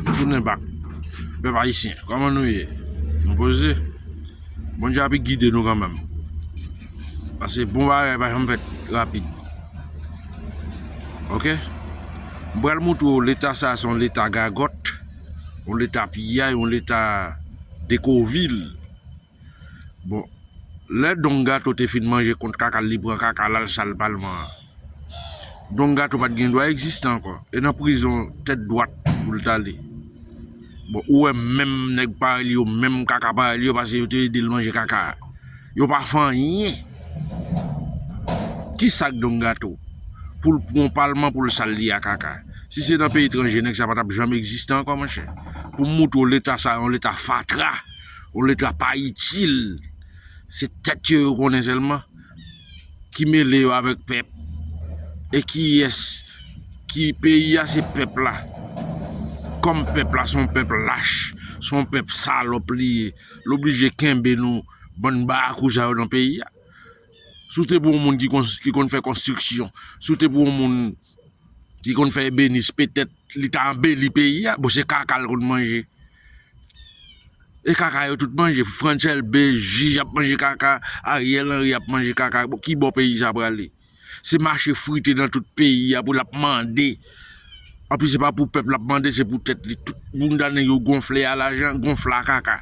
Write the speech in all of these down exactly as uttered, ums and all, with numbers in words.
Tounen bak. Pèp ayisyen, kòman nou ye? Nou poze? Bondye ap gide nou kanmenm. Paske bon bagay pa janm fèt rapid. Oke? M pral moutre w leta sa, se yon leta gagòt, yon leta piyay, yon leta dekovil. Bon, lè Don Gato te fin manje kont kaka l, li pran kaka l al sal palman an. Don Gato pa t gen dwa egziste ankò. E nan prizon tèt dwat pou l t ale. Bon, ou wè menm nèg parèy li yo, menm kaka parèy li yo, paske yo te ede l manje kaka a. Yo pa fè anyen. Ki sa k Don Gato? Pou l pran palman pou l sal li a kaka. Si se nan peyi etranje, nèg sa pa t ap janm egziste ankò, monchè. Pou m moutre w leta sa, yon leta fatra, yon leta pa itil. Se tèt yo yo konnen sèlman. Ki mele yo avèk pèp. E kiyès ki peyi a se pèp la. Kòm pèp la se yon pèp lach, se yon pèp salòp li ye, l oblije kenbe nou bann barakouza yo nan peyi a. Si w te pou yon moun ki, ki konn fè konstriksyon, si w te pou yon moun ki konn fè ebenis, petèt li ta anbeli peyi a. Bon, se kaka l konn manje. E kaka yo tout manje. Frantz Elbé, jij ap manje kaka, Ariel Henry ap manje kaka. Bon, ki bò peyi sa prale? Se mache frite nan tout peyi a pou l ap mande. Anpi se pa pou pèp l ap mande, se pou tèt li. Tout bounda nèg yo gonfle a lajan, gonfle a kaka.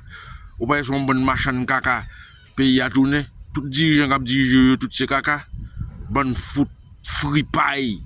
Ou pa wè se yon bann machann kaka peyi a tounen? Tout dirijan k ap dirije yo, tout se kaka. Bann fout fripay.